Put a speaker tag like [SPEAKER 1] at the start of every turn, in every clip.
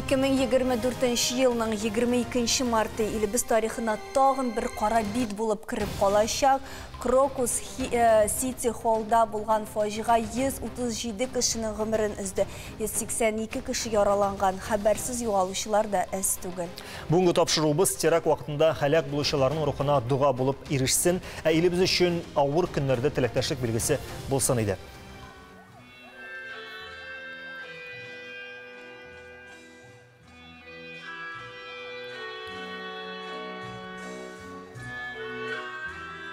[SPEAKER 1] 2024 елның 22 марты илебез тарихына тагын бер кара бит булып кереп калачак. Крокус Сити Холлда булган фаҗига 137 кешенең гомерен өзде. 182 кеше яраланган. Хәбәрсез югалучылар да әз түгел.
[SPEAKER 2] Бүгенге тапшыруыбыз теракт вакытында һәлак булучыларның рухына дога булып ирешсен, ә илебез өчен авыр көннәрдә теләктәшлек билгесе булсын иде.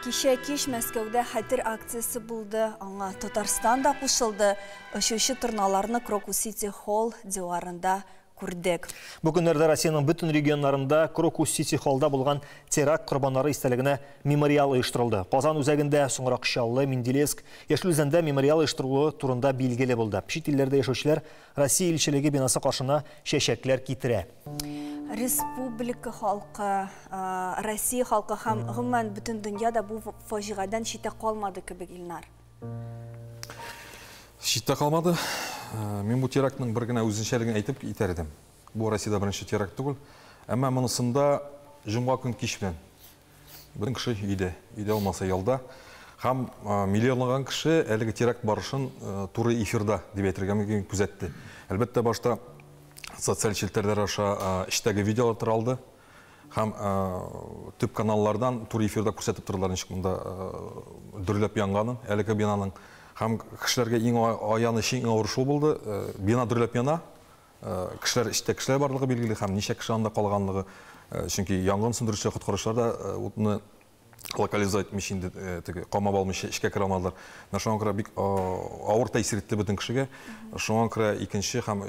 [SPEAKER 1] Кичә кич Мәскәүдә хәтер акциясе булды. Аңа Татарстан да кушылды. Очучы торналарны Крокус Сити Холл диварында күрдек.
[SPEAKER 2] Бу көннәрдә Россиянең бөтен регионнарында Крокус Сити Холлда булган теракт корбаннары истәлегенә мемориал оештырылды. Казан үзәгендә, соңрак Чаллы, Менделеевск, Яшел Үзәндә мемориал оештырылуы турында билгеле булды. Чит илләрдә яшәүчеләр Россия илчелеге бинасы каршына чәчәкләр китерә.
[SPEAKER 1] Республика халкы, Россия халкы һәм гомумән бөтен дөнья да бу фаҗигадән читтә калмады кебек, Илнар.
[SPEAKER 3] Читтә калмады. Мин бу терактның бер генә үзенчәлеген әйтеп китәр идем. Бу Россиядә беренче теракт түгел. Әмма монысында җомга көн кич белән бөтен кеше өйдә, өйдә булмаса ялда. Һәм миллионлаган кеше әлеге теракт барышын туры эфирда дип әйтергә мөмкин күзәтте. Әлбәттә, башта социаль челтәрләр аша эчтәге видеолар таралды. Һәм төп каналлардан туры эфирда күрсәтеп тордылар, ничек монда дөрләп янганын әлеге бинаның. Һәм кешеләргә иң аянычы, иң авыр шул булды. Бина дөрләп яна, кешеләр эчтә кешеләр барлыгы билгеле һәм ничә кеше анда калганлыгы. Чөнки янгын сүндерүче коткаручылар да утны локализовать итмичә инде, теге камап алмыйча эчкә керә алмадылар. Менә шуңа күрә бик авыр тәэсир итте бөтен кешегә. Шуңа күрә икенче һәм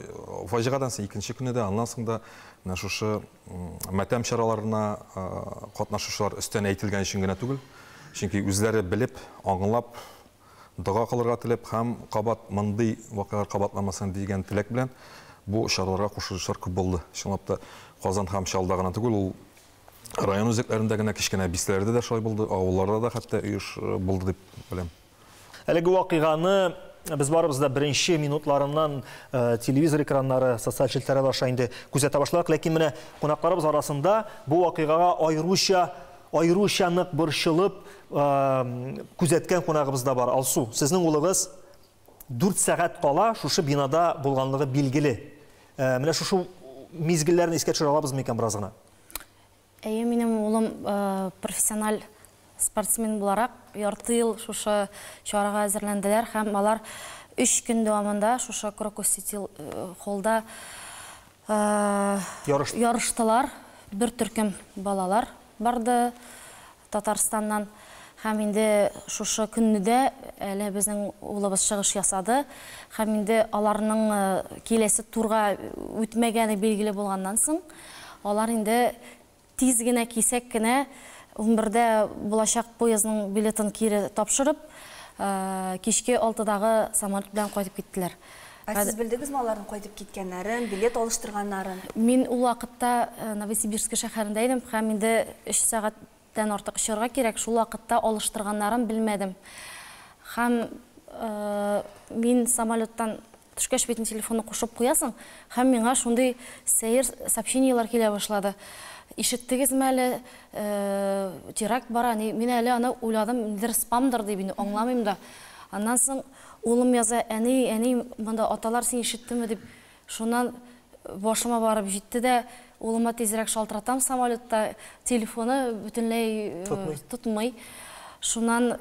[SPEAKER 3] фаҗигадан соң икенче көне дә, аннан соң да менә шушы матәм чараларына катнашучылар өстән әйтелгән өчен генә түгел, чөнки үзләре белеп, аңлап, дога кылырга теләп һәм кабат мондый вакыйгалар кабатланмасын дигән теләк белән бу чараларга кушылучылар күп булды. Чынлап та Казан һәм Чаллыда гына түгел, ул район үзәкләрендә генә, кечкенә бистәләрдә дә шулай булды, авылларда да хәтта оеш булды дип беләм.
[SPEAKER 2] Әлеге вакыйганы без барыбыз да беренче минутларыннан телевизор экраннары, социаль челтәрләр аша инде күзәтә башладык. Ләкин менә кунакларыбыз арасында бу вакыйгага аеруча нык борчылып күзәткән кунагыбыз да бар. Алсу, сезнең улыгыз 4 сәгать кала шушы бинада булганлыгы билгеле. Менә шушы мизгелләрне искә төшерә алабызмы икән бераз гына?
[SPEAKER 4] Әйе, минем улым профессиональ спортсмен буларак ярты ел шушы чарага әзерләнделәр һәм алар 3 көн дәвамында шушы Крокус Сити Холлда ярыштылар. Бер төркем балалар барды Татарстаннан. Һәм инде шушы көнне дә әле безнең улыбыз чыгыш ясады. Һәм инде аларның киләсе турга үтмәгәне билгеле булганнан соң, алар инде тиз генә, кисәк кенә 11-дә булачак поездның билетын кире тапшырып, кичке 6-дагы самолет белән кайтып киттеләр.
[SPEAKER 1] Ә сез белдегезме аларның кайтып киткәннәрен, билет алыштырганнарын?
[SPEAKER 4] Мин ул вакытта Новосибирск шәһәрендә идем һәм инде 3 сәгатьтән артык очарга кирәк, шул вакытта алыштырганнарын белмәдем. Һәм мин самолеттан төшкәч бит телефонны кушып куясың, һәм миңа шундый сәер сообщениелар килә башлады. Ишеттегезме әле, теракт бара, мин әле аны уйладым, нидер спамдыр дип инде аңламыйм да. Аннан соң улым яза, әни, әни, монда аталар, син ишеттеңме дип. Шуннан башыма барып җитте дә, улыма тизрәк шалтыратам самолетта, телефоны бөтенләй тотмый. Шуннан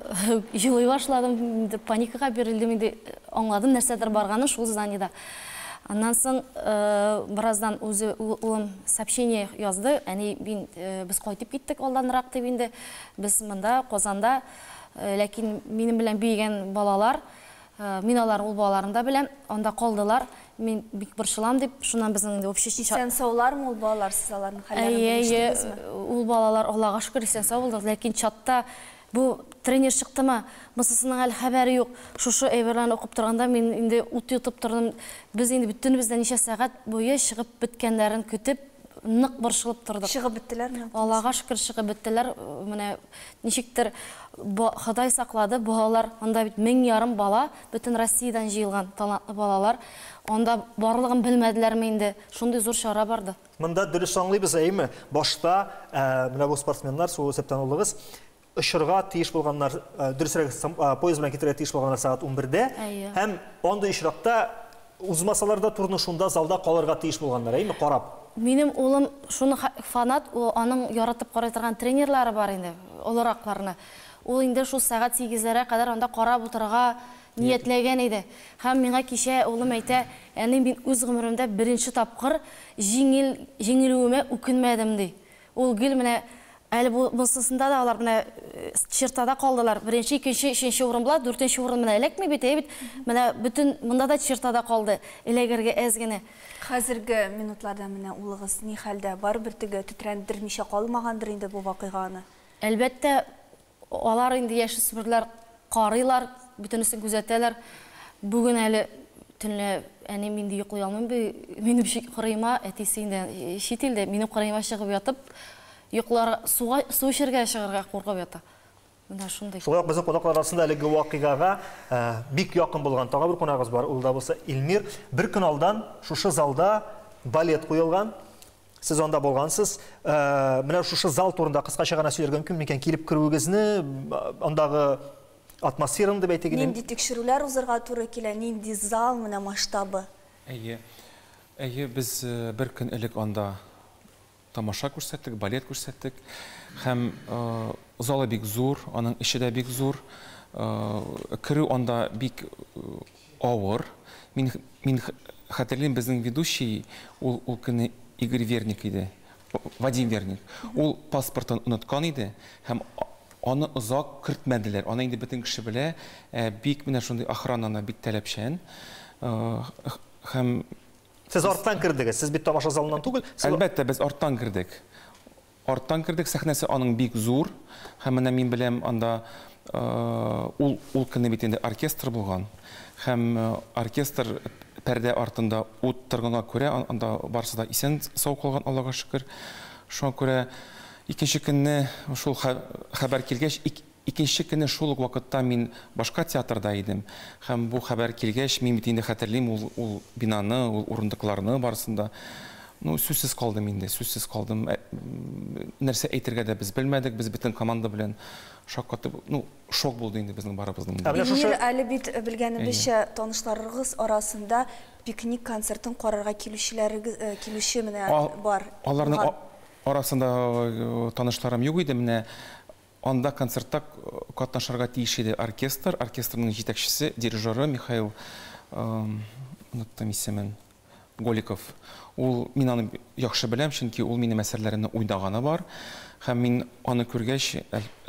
[SPEAKER 4] елый башладым, инде паникага бирелдем, инде аңладым нәрсәдер барганын шул зданиедә. Аннан соң бераздан үзе улым сообщение язды, әни, без кайтып киттек алданрак дип инде, без монда Казанда, ләкин минем белән биегән балалар, мин алар ул балаларын да беләм, анда калдылар, мин бик борчылам дип, шуннан безнең инде общий чат.
[SPEAKER 1] Исән саулармы ул балалар, сез аларның хәлләрен белештегезме?
[SPEAKER 4] Ул балалар, Аллага шөкер, исән сау булдык, ләкин чатта бу тренер чыктымы, монысының әле хәбәре юк. Шушы әйберләрне укып торганда мин инде ут йотып тордым. Без инде бөтенебез дә ничә сәгать буе чыгып беткәннәрен көтеп, Нык борчылып тордык.
[SPEAKER 1] Чыгып беттеләрме?
[SPEAKER 4] Аллага шөкер, чыгып беттеләр. Менә ничектер Ходай саклады, балалар, анда бит 1500 бала, бөтен Россиядән җыелган талантлы балалар. Анда барлыгын белмәделәрме инде? Шундый зур чара барды.
[SPEAKER 2] Монда дөрес аңлыйбыз, әйеме? Башта менә бу спортсменнар, шул исәптән улыгыз, очырга тиеш булганнар, дөресрәге, поезд белән китәргә тиеш булганнар сәгать 11-дә. Һәм андый очракта узмасалар да турны шунда залда калырга тиеш булганнар, әйеме, карап.
[SPEAKER 4] Минем улым шуны фанат, ул аның яратып карый торган тренерлары бар инде, олыракларны. Ул инде шул сәгать 8-ләргә кадәр анда карап утырырга ниятләгән иде. Һәм миңа кичә улым әйтә, әни, мин үз гомеремдә беренче тапкыр җиңел, җиңелүемә үкенмәдем, ди. Ул гел менә әле бу монсысында да алар менә чертада калдылар. Беренче, икенче, өченче урын була, дүртенче урын менә эләкми бит, әйе бит. Менә бөтен монда да чертада калды, эләгергә әз генә.
[SPEAKER 1] Хәзерге минутларда менә улыгыз ни хәлдә? Барыбер теге тетрәндермичә калмагандыр инде бу вакыйга аны.
[SPEAKER 4] Әлбәттә, алар инде яшүсмерләр карыйлар, бөтенесен күзәтәләр. Бүген әле төнлә әни мин инде йоклый алмыйм, минем кырыема, әтисе инде чит илдә, минем кырыема чыгып ятып, йоклар, суга, су эчәргә чыгарга куркып ята. Менә шундый.
[SPEAKER 2] Шулай ук безнең кунаклар арасында әлеге вакыйгага бик якын булган тагы бер кунагыбыз бар, ул да булса Эльмир. Бер көн алдан шушы залда балет куелган. Сез анда булгансыз. Менә шушы зал турында кыскача гына сөйләргә мөмкин микән? Килеп керүегезне, андагы атмосфераны дип әйтик инде.
[SPEAKER 1] Нинди тикшерүләр узырга туры килә, нинди зал, менә масштабы?
[SPEAKER 5] Әйе. Әйе, без бер көн элек анда тамаша күрсәттек, балет күрсәттек. Һәм залы бик зур, аның эче дә бик зур. Керү анда бик авыр. Мин, мин хәтерлим, безнең ведущий ул ул көнне Игорь Верник иде. Вадим Верник. Ул паспортын оныткан иде һәм аны озак кертмәделәр. Аны инде бөтен кеше белә. Бик менә шундый охрананы бик таләпчән. Һәм
[SPEAKER 2] Сез арттан кердегез. Сез бит тамаша залыннан түгел.
[SPEAKER 5] Әлбәттә, без арттан кердек. Арттан кердек, сәхнәсе аның бик зур. Һәм менә мин беләм, анда ул ул көнне бит инде оркестр булган. Һәм оркестр пәрдә артында ут торганга күрә, анда барысы да исән сау калган, Аллага шөкер. Шуңа күрә икенче көнне шул хәбәр килгәч, икенче көнне шул ук вакытта мин башка театрда идем. Һәм бу хәбәр килгәч, мин бит инде хәтерлим ул ул бинаны, ул урындыкларны барысын да. Ну, сүзсез калдым инде, сүзсез калдым. Нәрсә әйтергә дә без белмәдек, без бөтен команда белән шаккатып, ну, шок булды инде безнең барыбызның да.
[SPEAKER 1] Эльмир, әле бит белгәнебезчә, танышларыгыз арасында пикник концертын карарга килүчеләрегез, килүче менә бар.
[SPEAKER 5] Аларның арасында танышларым юк иде, менә анда концертта катнашырга тиеш иде оркестр, оркестрның җитәкчесе, дирижеры Михаил, оныттым исемен, Голиков. Ул, мин аны яхшы беләм, чөнки ул минем әсәрләремне уйнаганы бар. Һәм мин аны күргәч,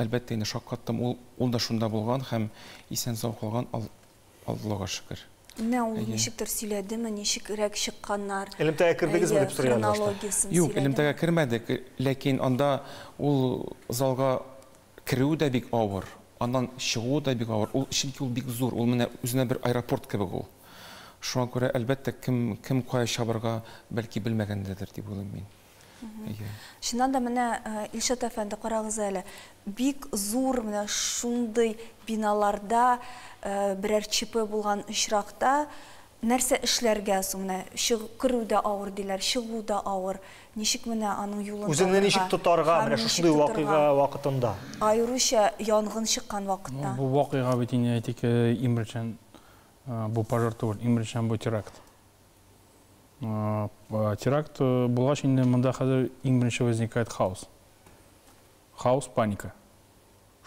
[SPEAKER 5] әлбәттә инде шаккаттым. Ул, ул да шунда булган һәм исән-сау калган, Аллага шөкер.
[SPEAKER 1] Менә ул ничектер сөйләдеме, ничегрәк чыкканнар?
[SPEAKER 2] Элемтәгә кердегезме дип сорый әле башта.
[SPEAKER 5] Юк, элемтәгә кермәдек, ләкин анда ул залга керү дә бик авыр, аннан чыгу да бик авыр. Ул, чөнки ул бик зур, ул менә үзенә бер аэропорт кебек ул. Шуңа күрә, әлбәттә, кем, кем кая чабырга, бәлки белмәгәндәдер дип уйлыйм мин. Әйе.
[SPEAKER 1] Чыннан да менә, Илшат әфәнде, карагыз әле, бик зур менә шундый биналарда берәр ЧП булган очракта нәрсә эшләргә соң? Менә чыгу, керү дә авыр диләр, чыгу да авыр. Ничек менә аның юлын
[SPEAKER 2] Үзеңне ничек тотарга
[SPEAKER 1] һәм
[SPEAKER 2] менә
[SPEAKER 1] ничек
[SPEAKER 2] шушындый
[SPEAKER 1] тотарга?
[SPEAKER 2] вакыйга вакытында?
[SPEAKER 1] Аеруча янгын чыккан вакытта.
[SPEAKER 6] Бу вакыйга бит инде, әйтик, иң беренчедән, бу пожар түгел, иң беренчедән бу теракт. Теракт булгач инде монда хәзер иң беренче возникает хаос. Хаос, паника.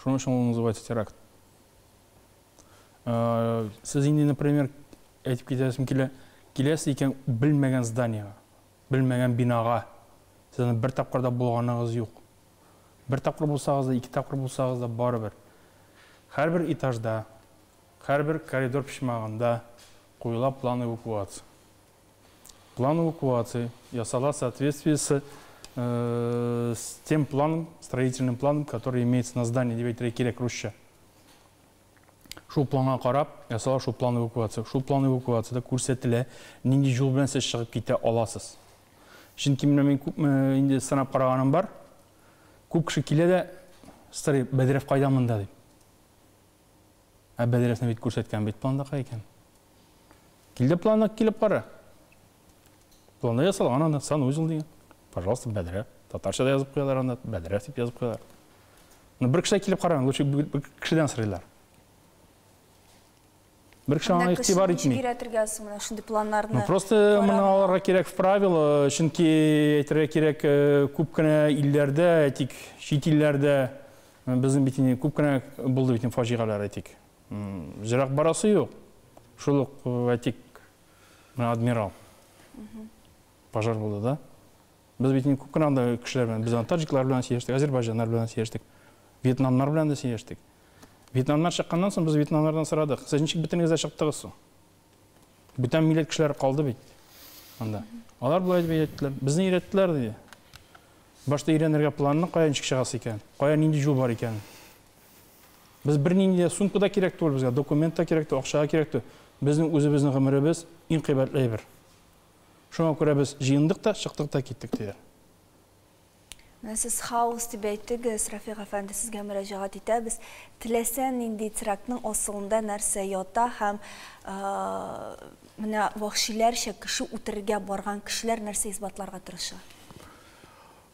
[SPEAKER 6] Шуның өчен ул называется теракт. Сез инде, например, әйтеп китәсем килә, киләсез икән белмәгән зданиега, белмәгән бинага, сез аны бер тапкыр да булганыгыз юк. Бер тапкыр булсагыз да, ике тапкыр булсагыз да барыбер. Һәрбер этажда, һәрбер коридор почмагында куела план эвакуации. План эвакуации ясала в соответствии с тем планом, строительным планом, который имеется на здании, дип әйтергә кирәк русча. Шул планга карап ясала шул план эвакуация. Шул план эвакуацияда күрсәтелә, нинди юл белән сез чыгып китә аласыз. Чөнки менә мин күпме инде сынап караганым бар. Күп кеше килә дә, сорый, бәдрәф кайда монда дип. Ә бәдрәфне бит күрсәткән бит планда кай икән. Килде планына килеп кара. Планда ясалган анда санузел дигән. Пожалуйста, бәдрәф. Татарча да язып куялар анда, бәдрәф дип язып куялар. Но бер кеше килеп караган, лучше бер кешедән сорыйлар. Бер кеше аңа игътибар итми.
[SPEAKER 1] Өйрәтергә соң менә шундый планнарны.
[SPEAKER 6] Ну, просто моны аларга кирәк в правило, чөнки әйтергә кирәк, күп кенә илләрдә, әйтик, чит илләрдә безнең бит инде күп кенә булды бит фаҗигаләр, әйтик. Ерак барасы юк. Шул ук, әйтик, менә Адмирал. Пожар булды да. Без бит инде күп кенә анда кешеләр белән, без анда таҗиклар белән сөйләштек, азербайҗаннар белән сөйләштек, вьетнамнар белән дә сөйләштек. Вьетнамнар чыкканнан соң без вьетнамнардан сорадык, сез ничек бөтенегез дә чыктыгыз соң? Бүтән милләт кешеләре калды бит анда. Алар болай дип әйттеләр, безне өйрәттеләр диде. Башта өйрәнергә планны кая ничек чыгасы икән, кая нинди юл бар икән. Без бернинди дә сумка да кирәк түгел безгә, документ та кирәк түгел, акча да кирәк түгел. Безнең үзебезнең гомеребез иң кыйбатлы әйбер. Шуңа күрә без җыендык та, чыктык та киттек диде.
[SPEAKER 1] Менә сез хаос дип әйттегез, Рафик әфәнде, сезгә мөрәҗәгать итәбез. Теләсә нинди терактның асылында нәрсә ята һәм менә вәхшиләрчә кеше үтерергә барган кешеләр нәрсә исбатларга тырыша?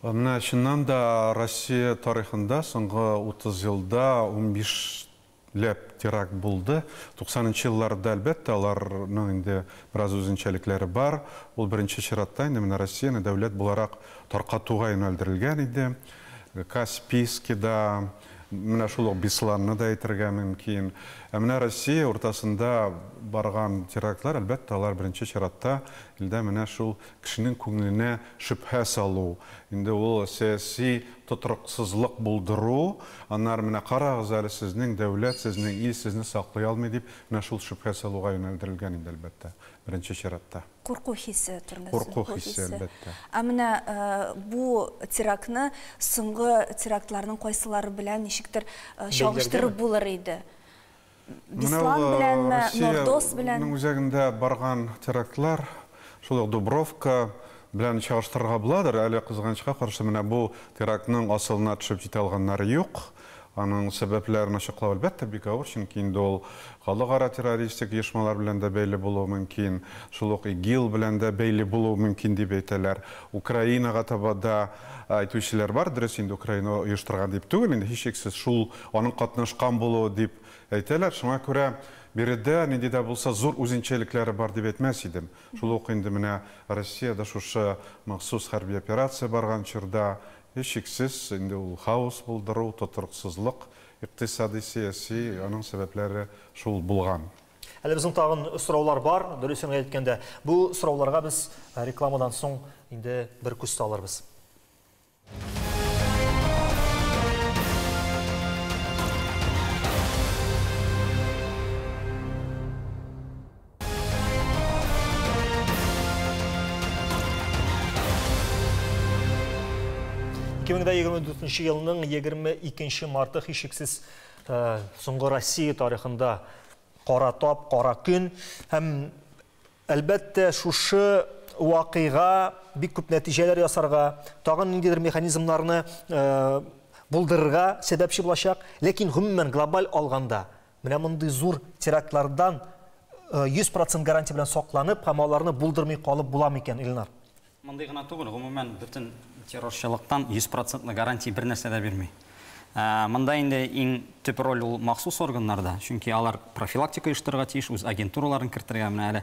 [SPEAKER 7] Менә чыннан да Россия тарихында соңгы 30 елда 15 ләп теракт булды. 90нчы елларда, әлбәттә, аларның инде бераз үзенчәлекләре бар. Ул беренче чиратта инде менә Россияне дәүләт буларак таркатуга юнәлдерелгән иде. Каспийскида, менә шул ук Бесланны да әйтергә мөмкин. Ә менә Россия уртасында барган терактлар, әлбәттә, алар беренче чиратта илдә менә шул кешенең күңеленә шөбһә салу, инде ул сәяси тотрыксызлык булдыру, аннары менә карагыз әле, сезнең дәүләт, сезнең ил сезне саклый алмый дип, менә шул шөбһә салуга юнәлдерелгән инде, әлбәттә, беренче чиратта.
[SPEAKER 1] Курку хисе турында.
[SPEAKER 7] Курку хисе, әлбәттә.
[SPEAKER 1] Ә менә бу терактны соңгы терактларның кайсылары белән ничектер чагыштырып булыр иде? Беслан беләнме, Нордост белән?
[SPEAKER 7] Россиянең үзәгендә барган терактлар, шул ук Дубровка белән чагыштырырга буладыр. Әле кызганычка каршы менә бу терактның асылына төшеп җитә алганнары юк. Аның сәбәпләрен ачыклау әлбәттә бик авыр, чөнки инде ул халыкара террористик оешмалар белән дә бәйле булуы мөмкин, шул ук ИГИЛ белән дә бәйле булуы мөмкин дип әйтәләр. Украинага таба да әйтүчеләр бар, дөрес инде Украина оештырган дип түгел, инде һичшиксез шул аның катнашкан булуы дип әйтәләр. Шуңа күрә биредә нинди дә булса зур үзенчәлекләре бар дип әйтмәс идем. Шул ук инде менә Россиядә шушы махсус хәрби операция барган чорда һичшиксез инде ул хаос булдыру, тотрыксызлык, икътисади, сәяси, аның сәбәпләре шул булган.
[SPEAKER 2] Әле безнең тагын сораулар бар, дөресен әйткәндә. Бу сорауларга без рекламадан соң инде бер күз салырбыз. 2024 елның 22 марты һичшиксез соңгы Россия тарихында кара тап, кара көн һәм әлбәттә шушы вакыйга бик күп нәтиҗәләр ясарга, тагын ниндидер механизмнарны булдырырга сәбәпче булачак. Ләкин гомумән глобаль алганда менә мондый зур терактлардан 100% гарантия белән сакланып һәм аларны булдырмый калып була микән, Илнар?
[SPEAKER 8] Мондый гына түгел, гомумән бөтен террорчылыктан 100% гарантия бер нәрсә дә бирми. Монда инде иң төп роль ул махсус органнарда, чөнки алар профилактика оештырырга тиеш, үз агентураларын кертергә. Менә әле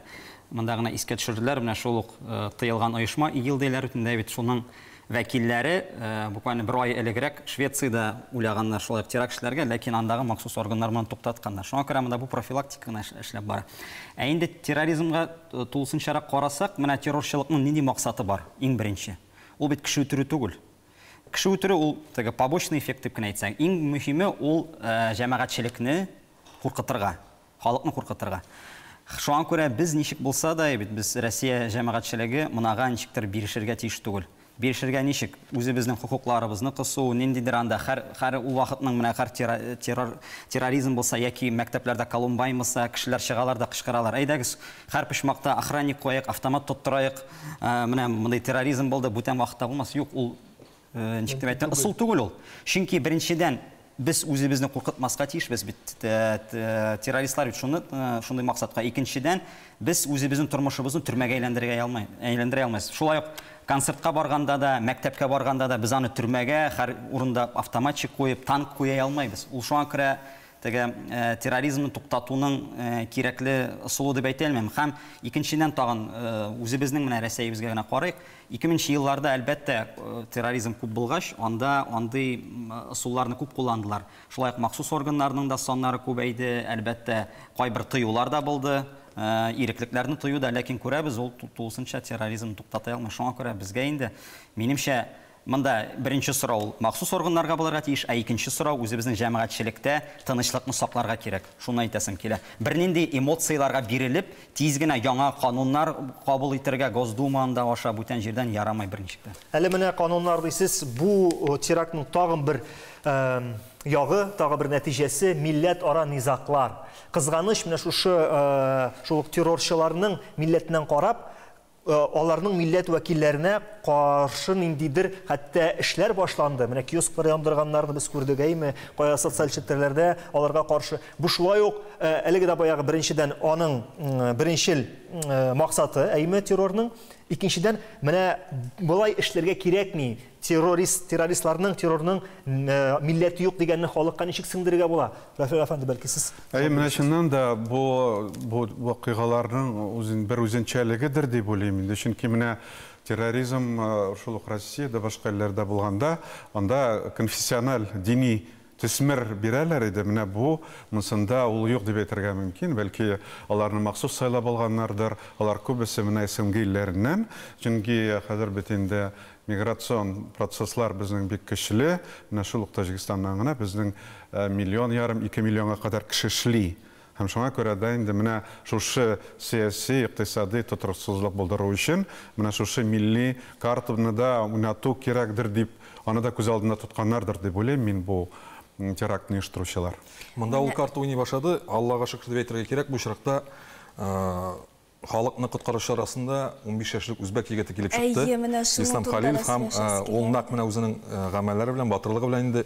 [SPEAKER 8] монда гына искә төшерделәр, менә шул ук тыелган оешма ИГИЛ диләр бит, бит шуның вәкилләре буквально бер ай элегрәк Швециядә уйлаганнар шулай ук теракт эшләргә, ләкин андагы махсус органнар моны туктатканнар. Шуңа күрә монда бу профилактика гына эшләп бара. Ә инде терроризмга тулысынчарак карасак, менә террорчылыкның нинди максаты бар? Иң беренче. Ул бит кеше үтерү түгел. Кеше үтерү ул теге побочный эффект дип кенә әйтсәң. Иң мөһиме ул җәмәгатьчелекне куркытырга, халыкны куркытырга. Шуңа күрә без ничек булса да, бит без Россия җәмәгатьчелеге монага ничектер бирешергә тиеш түгел. Бирешергә ничек? Үзебезнең хокукларыбызны кысу, ниндидер анда һәр ул вакытның менә һәр терроризм булса яки мәктәпләрдә Колумбайн булса, кешеләр чыгалар да кычкыралар. Әйдәгез, һәр почмакта охранник куайык, автомат тоттырайык. Менә мондый терроризм булды, бүтән вакытта булмас. Юк, ул ничек дип әйтәм, ысул түгел ул. Чөнки беренчедән без үзебезне куркытмаска тиешбез бит, террористлар бит шуны шундый максатка. Икенчедән, без үзебезнең тормышыбызны төрмәгә әйләндерергә әйләндерә алмыйбыз. Шулай ук концертка барганда да, мәктәпкә барганда да без аны төрмәгә, һәр урында автоматчик куеп, танк куя алмыйбыз. Ул шуңа күрә теге терроризмны туктатуның кирәкле ысулы дип әйтә алмыйм. Һәм икенчедән тагын үзебезнең менә Рәсәебезгә генә карыйк. 2000 елларда әлбәттә терроризм күп булгач, анда андый ысулларны күп кулландылар. Шулай ук махсус органнарның да саннары күбәйде, әлбәттә кайбер тыюлар да булды, иреклекләрне тыю да, ләкин күрәбез, ул тулысынча терроризмны туктата алмый. Шуңа күрә безгә инде, минемчә, монда беренче сорау махсус органнарга булырга тиеш, ә икенче сорау үзебезнең җәмәгатьчелектә тынычлыкны сакларга кирәк. Шуны әйтәсем килә. Бернинди эмоцияләргә бирелеп, тиз генә яңа кануннар кабул итәргә Госдумада аша бүтән җирдән ярамый берничек тә.
[SPEAKER 2] Әле менә кануннар дисез, бу терактның тагын бер ягы, тагы бер нәтиҗәсе милләт-ара низаклар. Кызганыч, менә шушы шул ук террорчыларның милләтеннән карап, аларның милләт вәкилләренә каршы ниндидер хәтта эшләр башланды. Менә киосклар яндырганнарны без күрдек, әйме, кая социаль челтәрләрдә аларга каршы. Бу шулай ук әлеге дә баягы беренчедән аның беренчел максаты, әйме, террорның. Икенчедән, менә болай эшләргә кирәкми. Террористларның, террорның милләте юк дигәнне халыкка ничек сеңдерергә була? Рафил әфәнде, бәлки сез?
[SPEAKER 7] Әйе, менә чыннан да бу вакыйгаларның бер үзенчәлегедер дип уйлыйм инде. Чөнки менә терроризм шул ук Россиядә, башка илләрдә булганда, анда конфессиональ, дини төсмер бирәләр иде. Менә бу монсында ул юк дип әйтергә мөмкин. Бәлки аларны махсус сайлап алганнардыр. Алар күбесе менә СНГ илләреннән. Чөнки хәзер бит инде миграцион процесслар безнең бик көчле. Менә шул ук Таҗикстаннан гына безнең миллион ярым, 2 миллионга кадәр кеше эшли. Һәм шуңа күрә дә инде менә шушы сәяси, икътисади тотрыксызлык булдыру өчен менә шушы милли картаны да уйнату кирәкдер дип, аны да күз алдында тотканнардыр дип уйлыйм мин бу терактны оештыручылар.
[SPEAKER 3] Монда ул карта уйный башлады. Аллага шөкер дип әйтергә кирәк, бу очракта халыкны коткаручы арасында 15 яшьлек үзбәк егете килеп чыкты.
[SPEAKER 1] Әйе, менә шуның
[SPEAKER 3] Ислам
[SPEAKER 1] турында
[SPEAKER 3] Халилов һәм,
[SPEAKER 1] сөйләшәсе килә.
[SPEAKER 3] ул нәкъ менә үзенең гамәлләре белән, батырлыгы белән инде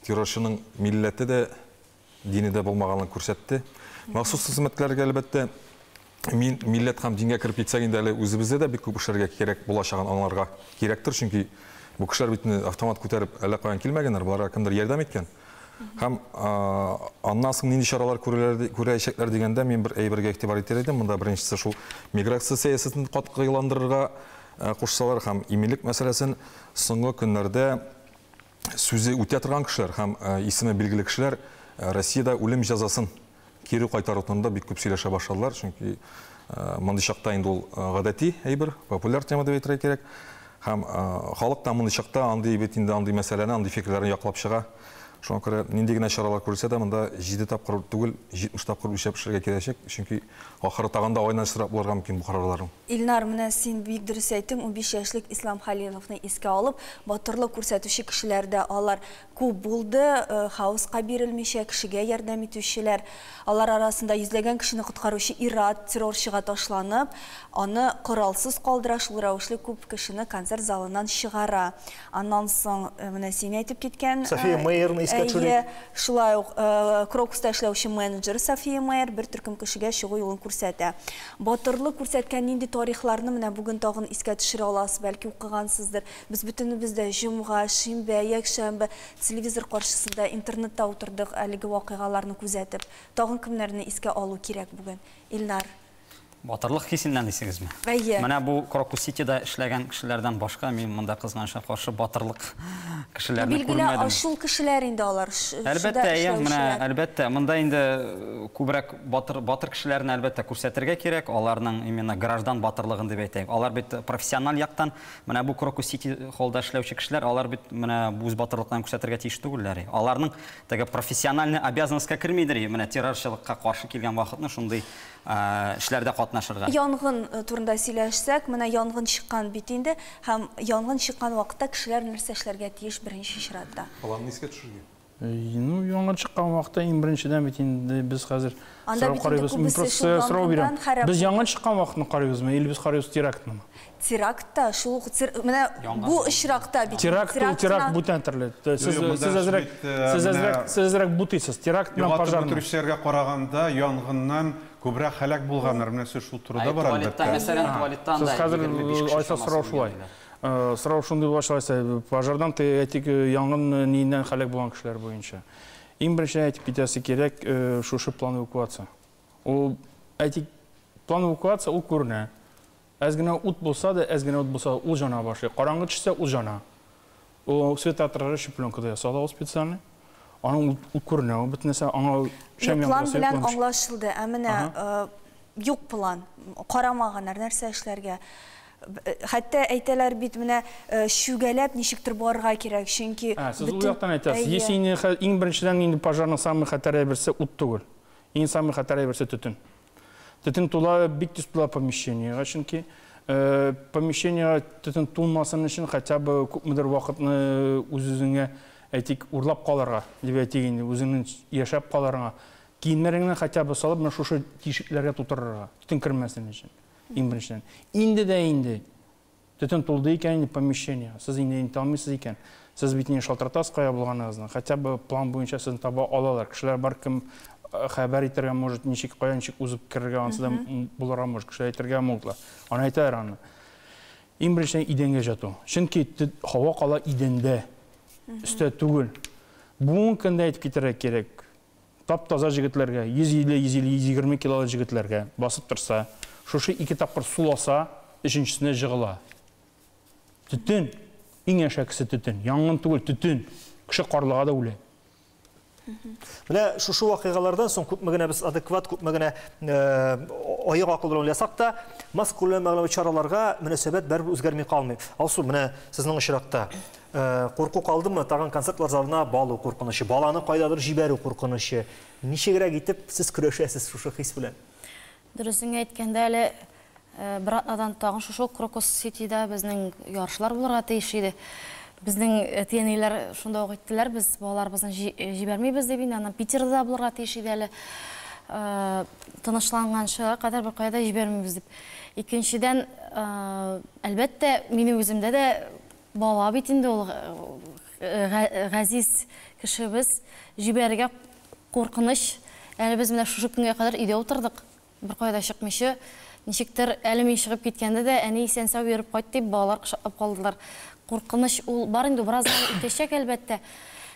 [SPEAKER 3] террорчының милләте дә, дине дә булмаганын күрсәтте. Махсус хезмәтләргә әлбәттә милләт һәм дингә кереп китсәк инде әле үзебездә дә бик күп эшләргә кирәк булачагын аңларга кирәктер, чөнки бу кешеләр бит инде автомат күтәреп әллә каян килмәгәннәр, боларга кемдер ярдәм иткән. Һәм аннан соң нинди чаралар күрәчәкләр дигәндә мин бер әйбергә игътибар итәр идем. Монда беренчесе шул миграция сәясәтен катгыйландырырга кушсалар һәм иминлек мәсьәләсен соңгы көннәрдә сүзе үтә торган кешеләр һәм исеме билгеле кешеләр Россиядә үлем җәзасын кире кайтару турында бик күп сөйләшә башладылар, чөнки мондый чакта инде ул гадәти әйбер, популяр тема дип әйтергә кирәк. Һәм халык та мондый чакта андый бит инде андый мәсьәләне, андый фикерләрне яклап чыга. Шуңа күрә нинди генә чаралар күрелсә дә, монда 7 тапкыр түгел, 70 тапкыр үлчәп эшләргә кирәчәк, чөнки ахыры тагын да айнычрак булырга мөмкин бу карарларның.
[SPEAKER 1] Илнар, менә син бик дөрес әйттең, 15 яшьлек Ислам Халиловны искә алып, батырлык күрсәтүче кешеләр дә алар күп булды, хаоска бирелмичә кешегә ярдәм итүчеләр. Алар арасында йөзләгән кешене коткаручы ир-ат террорчыга ташланып, аны коралсыз калдыра, шул рәвешле күп кешене концерт залыннан чыгара. Аннан соң, менә син әйтеп киткән,
[SPEAKER 2] София Мейерны искә төшерик.
[SPEAKER 1] Әйе, шулай ук, Крокуста эшләүче менеджер София Мейер бер төркем кешегә чыгу юлын күрсәтә. Батырлык күрсәткән нинди тарихларны менә бүген тагын искә төшерә аласыз, бәлки укыгансыздыр. Без бөтенебез дә җомга, шимбә, якшәмбе телевизор каршысында, интернетта утырдык әлеге вакыйгаларны күзәтеп. Тагын кемнәрне искә алу кирәк бүген? Илнар.
[SPEAKER 8] Батырлык хисеннән дисегезме?
[SPEAKER 1] Әйе.
[SPEAKER 8] Менә бу Крокус Ситида эшләгән кешеләрдән башка мин монда кызганычка каршы батырлык кешеләрне
[SPEAKER 1] Билгеле,
[SPEAKER 8] күрмәдем.
[SPEAKER 1] шул кешеләр инде алар, шунда
[SPEAKER 8] Әлбәттә, әйе, менә,
[SPEAKER 1] эшләүчеләр.
[SPEAKER 8] әлбәттә, монда инде күбрәк батыр кешеләрне әлбәттә күрсәтергә кирәк, аларның именно граждан батырлыгын дип әйтәйек. Алар бит профессиональ яктан, менә бу Крокус Сити холлда эшләүче кешеләр, алар бит менә үз батырлыкларын күрсәтергә тиеш түгелләр. Аларның теге профессиональный обязанностька кермидер, менә террорчылыкка каршы килгән вакытны шундый эшләрдә катнашырга.
[SPEAKER 1] Янгын турында сөйләшсәк, менә янгын чыккан бит инде, һәм янгын чыккан вакытта кешеләр нәрсә эшләргә тиеш беренче чиратта?
[SPEAKER 3] Планны искә төшерергә.
[SPEAKER 6] Ну, янгын чыккан вакытта иң беренчедән бит инде без хәзер
[SPEAKER 1] Анда
[SPEAKER 6] сорау
[SPEAKER 1] бит инде
[SPEAKER 6] карыйбыз. Мин
[SPEAKER 1] күбесе
[SPEAKER 6] просто
[SPEAKER 1] шул
[SPEAKER 6] сорау бирәм.
[SPEAKER 1] янгыннан харап
[SPEAKER 6] Без янгын чыккан вакытны карыйбызмы или без карыйбыз терактнымы?
[SPEAKER 1] Терактта шул ук менә
[SPEAKER 8] Янгын.
[SPEAKER 1] бу очракта бит
[SPEAKER 6] Теракт ул теракт
[SPEAKER 1] терактына-
[SPEAKER 6] бүтән төрле. Сез
[SPEAKER 7] Юк,
[SPEAKER 6] сез
[SPEAKER 7] монда
[SPEAKER 6] әзрәк
[SPEAKER 7] бит,
[SPEAKER 6] сез
[SPEAKER 7] менә
[SPEAKER 6] әзрәк сез әзрәк бутыйсыз. Теракт белән
[SPEAKER 7] Югалтып
[SPEAKER 6] пожарны.
[SPEAKER 7] үтерүчеләргә караганда янгыннан күбрәк һәлак булганнар. Менә сүз шул турыда
[SPEAKER 8] Ай,
[SPEAKER 7] бара
[SPEAKER 8] туалетта,
[SPEAKER 7] әлбәттә.
[SPEAKER 8] мәсәлән, туалетта
[SPEAKER 6] Сез
[SPEAKER 8] анда
[SPEAKER 6] хәзер
[SPEAKER 8] 25 кеше
[SPEAKER 6] айса
[SPEAKER 8] чамасы
[SPEAKER 6] сорау шулай.
[SPEAKER 8] үлгән.
[SPEAKER 6] Сорау шундый була шулайса, пожардан әйтик янгын ниеннән һәлак булган кешеләр буенча. Иң беренче әйтеп китәсе кирәк, шушы план эвакуация. Ул әйтик план эвакуация ул күренә. Әз генә ут булса да, әз генә ут булса да, ул жана башлый. Караңгы төшсә, ул жана. Ул светоотражающий пленкада ясала ул специальный. Аның ул күренә, ул бөтен нәрсә аңа шәм
[SPEAKER 1] Юк, план
[SPEAKER 6] яндырасы,
[SPEAKER 1] белән
[SPEAKER 6] план төшә.
[SPEAKER 1] аңлашылды. Ә менә юк план, карамаганнар нәрсә эшләргә. Хәтта әйтәләр бит, менә шүгәләп ничектер барырга кирәк, чөнки
[SPEAKER 6] Сез ул
[SPEAKER 1] бөтен-
[SPEAKER 6] яктан әйтәсез.
[SPEAKER 1] Әйе.
[SPEAKER 6] Если инде иң беренчедән инде пожарның самый хәтәр әйберсе ут түгел. Иң самый хәтәр әйберсе төтен. Төтен тула бик тиз тула помещениега, чөнки помещениега төтен тулмасын өчен хотя бы күпмедер вакытны үз-үзеңә әйтик урлап калырга, дип әйтик инде, үзеңнең яшәп калырга. Киемнәреңне хотя бы салып, менә шушы тишекләргә тутырырга, төтен кермәсен өчен. Иң беренчедән. Инде дә инде төтен тулды икән инде помещение. Сез инде инде алмыйсыз икән. Сез бит инде шалтыратасыз кая булганыгызны. Хотя бы план буенча сезне таба алалар. Кешеләр бар, кем хәбәр итәргә может, ничек, кая ничек узып керергә, ансы да булырга может, кешеләр әйтергә могутлар. Аны әйтәләр аны. Иң беренчедән идәнгә жату. Чөнки һава кала идәндә, өстә түгел. Бүгенге көндә әйтеп китәргә кирәк. Тап-таза җегетләргә, 150, 150, 120 килолы җегетләргә басып торса, шушы ике тапкыр суласа, өченчесенә жыгыла. Төтен, иң әшәкесе төтен, янгын түгел, төтен. Кеше карлыга да үлә.
[SPEAKER 2] Менә шушы вакыйгалардан соң күпме генә без адекват, күпме генә аяк акыл белән уйласак та, массакүләм мәгълүмат чараларга мөнәсәбәт барыбер үзгәрми калмый. Алсу, менә сезнең очракта курку калдымы? Тагын концертлар залына балу куркынычы, баланы кайдадыр җибәрү куркынычы. Ничегрәк итеп сез көрәшәсез шушы хис белән?
[SPEAKER 4] Дөресен әйткәндә әле бер атнадан тагын шушы Крокус Ситида безнең ярышлар булырга тиеш иде. Безнең әти-әниләр шунда ук әйттеләр, без балаларыбызны җибәрмибез дип инде, аннан Питерда да булырга тиеш иде әле. Тынычланганчыга кадәр бер кая да җибәрмибез дип. Икенчедән, әлбәттә, минем үземдә дә бала бит инде ул газиз кешебез, җибәрергә куркыныч. Әле без менә шушы көнгә кадәр өйдә утырдык, бер кая да чыкмыйча. Ничектер әле мин чыгып киткәндә дә әни исән-сау йөреп кайт дип балалар кочаклап калдылар. Куркыныч ул бар инде, бераздан үтәчәк әлбәттә.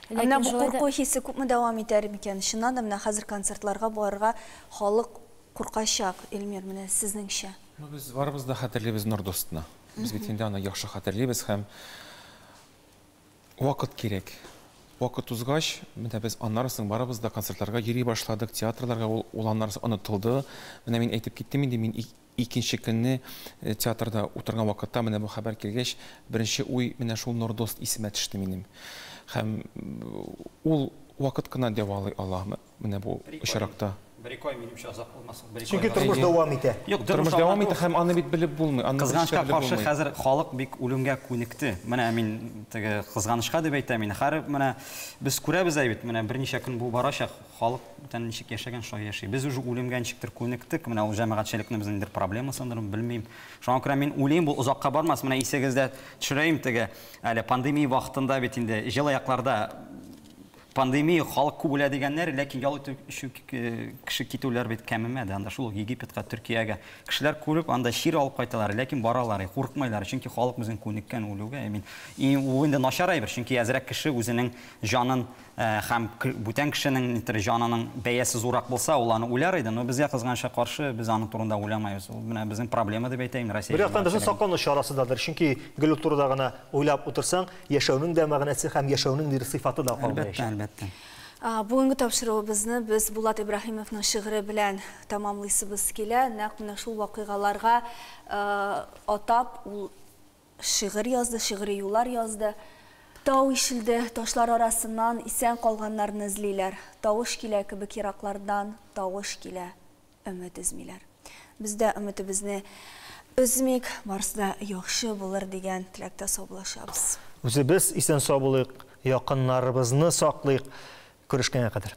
[SPEAKER 1] Ә менә
[SPEAKER 4] Ләкин
[SPEAKER 1] бу
[SPEAKER 4] шулай да
[SPEAKER 1] курку хисе күпме дәвам итәр микән? Чыннан да менә хәзер концертларга барырга халык куркачак, Эльмир, менә сезнеңчә.
[SPEAKER 5] Ну, без барыбыз да хәтерлибез Нордостны. Без бит инде аны яхшы хәтерлибез һәм вакыт кирәк. Вакыт узгач, менә без аннары соң барыбыз да концертларга йөри башладык, театрларга ул аннары соң онытылды. Менә мин әйтеп киттем инде, мин икенче көнне театрда утырган вакытта менә бу хәбәр килгәч, беренче уй менә шул Нордост исемә төште минем. Һәм ул вакыт кына дәвалый ала менә бу очракта.
[SPEAKER 8] Бер ике ай минемчә озак булмас. Бер ике
[SPEAKER 2] Чөнки
[SPEAKER 8] ай.
[SPEAKER 2] тормыш дәвам итә.
[SPEAKER 8] Юк,
[SPEAKER 5] Тормыш
[SPEAKER 8] тормыш
[SPEAKER 5] дәвам
[SPEAKER 8] дәвам
[SPEAKER 5] итә һәм аны бит белеп булмый. Аны
[SPEAKER 8] Кызганычка
[SPEAKER 5] белеп
[SPEAKER 8] каршы
[SPEAKER 5] булмый.
[SPEAKER 8] хәзер халык бик үлемгә күнекте. Менә мин теге кызганычка дип әйтәм инде. Хәер, менә без күрәбез әйбит, менә берничә көн бу барачак, халык бүтән ничек яшәгән, шулай яши. Без уже үлемгә ничектер күнектек. Менә ул җәмәгатьчелекнең безнең бер проблемасындыр, белмим. Шуңа күрә мин уйлыйм, бу озакка бармас. Менә исегездә төшерәем теге, әле пандемия вакытында бит инде җылы якларда пандемия халык күп үлә дигәннәр, ләкин ял итү өчен кеше китүләр бит кәмемәде. Анда шул ук Египетка, Төркиягә кешеләр күреп, анда чир алып кайталар, ләкин баралар, куркмайлар, чөнки халык безнең күнеккән үлүгә. Мин и ул инде начар әйбер, чөнки әзрәк кеше үзенең җанын һәм бүтән кешенең нитер җанының бәясе зуррак булса, ул аны уйлар иде, но безгә кызганычка каршы без аның турында уйламайбыз. Ул менә безнең проблема дип әйтәйем, Россия
[SPEAKER 2] Бер яктан безнең
[SPEAKER 8] җәмәгатьчелеге.
[SPEAKER 2] саклану чарасы дадыр, чөнки гел ул турыда гына уйлап утырсаң, яшәүнең дә мәгънәсе һәм яшәүнең бер сыйфаты да калмаячак.
[SPEAKER 8] Әлбәттә, әлбәттә.
[SPEAKER 1] Бүгенге тапшыруыбызны без Булат Ибраһимовның шигыре белән тамамлыйсыбыз килә. Нәкъ менә шул вакыйгаларга атап ул шигырь язды, шигъри юллар язды. Тау ишелде, ташлар арасыннан исән калганнарны эзлиләр. Тавыш килә кебек ераклардан, тавыш килә. өмет өзмиләр. Без дә өметебезне өзмик, барысы да яхшы булыр дигән теләктә саубуллашабыз.
[SPEAKER 2] Үзебез исән-сау булыйк, якыннарыбызны саклыйк. Күрешкәнгә кадәр.